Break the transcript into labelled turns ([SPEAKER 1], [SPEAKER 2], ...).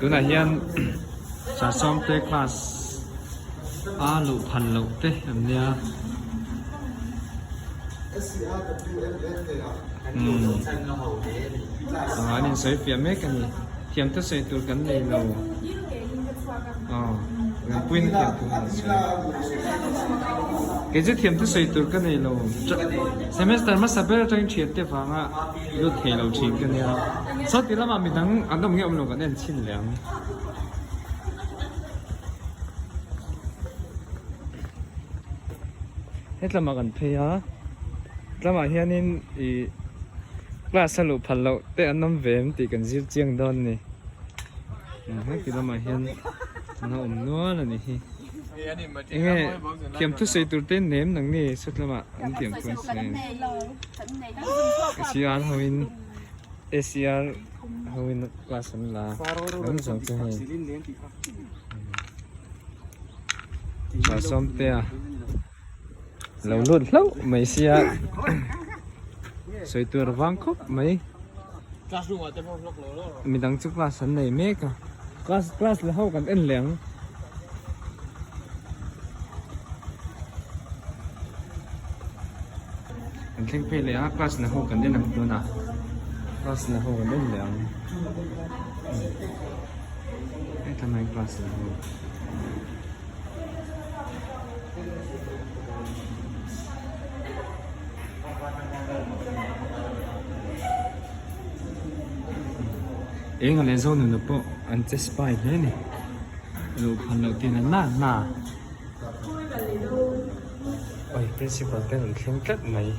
[SPEAKER 1] Tunah hian Sasawmte class a luh phan loh te an nia. An insawi fiah mek a ni. Thiam te sawi tur kan nei lo. Aw, Rinpuiin a thiam tur an sawi. Kei chu thiam te sawi tur ka nei lo. Semester hmasa ber atangin thian te vanga lut thei lo thin ka nia. Sawti lamah midang an awm nge awm lo kan en chhin leh ang. Hetlamah kan phei a, tlamah hianin ih class a luh phal loh te an awm ve em tih kan zir chiang dawn a ni. Heti lamah hian an awm nual a nih hi. Enge thiam thusawi tur te nem nang ni sawtlamah an thiam thu an sawi a ni. ACR hoin ACR hoin class an la a, an zo chu hei. Sawmtea lo lut hlauh mai sia sawi tur vang khawp mai midang chu class an nei mek a class class la ho kan en leh ang. Kan thleng phei leh a class la ho kan en ang tunah class la ho kan en leh ang. Hetlai class la ho. Eng a leh zo nuna pawh an che spy hle a ni luh phan loh tin an na na oi principal te an rawn thleng tlat mai.